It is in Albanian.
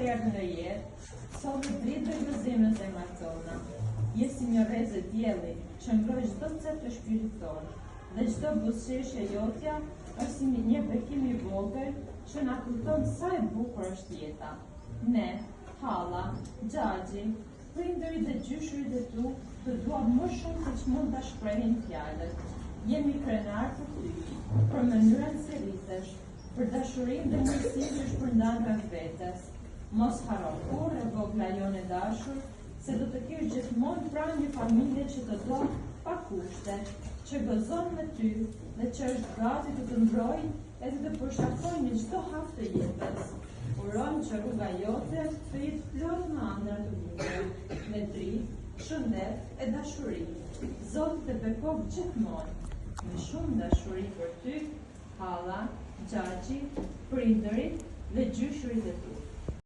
që erdhe në jetë, solle dritë dhe gëzim në zemrat tona. Je si një rreze dielli që ngroh çdo cep të shpirtit tonë dhe çdo buzëqeshje jotja është si një bekim i vogël që na kujton sa e bukur është jeta. Ne, halla, xhaxhi, prindërit dhe gjyshërit e tu të duam më shumë se ç'mund ta shprehin fjalët. Jemi krenarë për ty, për mënyrën si rritesh, për dashurinë dhe mirësinë që shpërndan rreth vetes. Mos harro kurrë, e vogla jonë e dashur, se do të kesh gjithmonë pranë një familje që të do pa kushte, që gëzon me ty dhe që është gati të të mbrojë e të të përqafojë në çdo hap të jetës. Urojmë që rruga jote të jetë plot me ëndrra të bukura, me dritë, shëndet e dashuri. Zoti të bekoftë gjithmonë. Me shumë dashuri për ty, halla, xhaxhi, prindërit dhe gjyshërit e tu.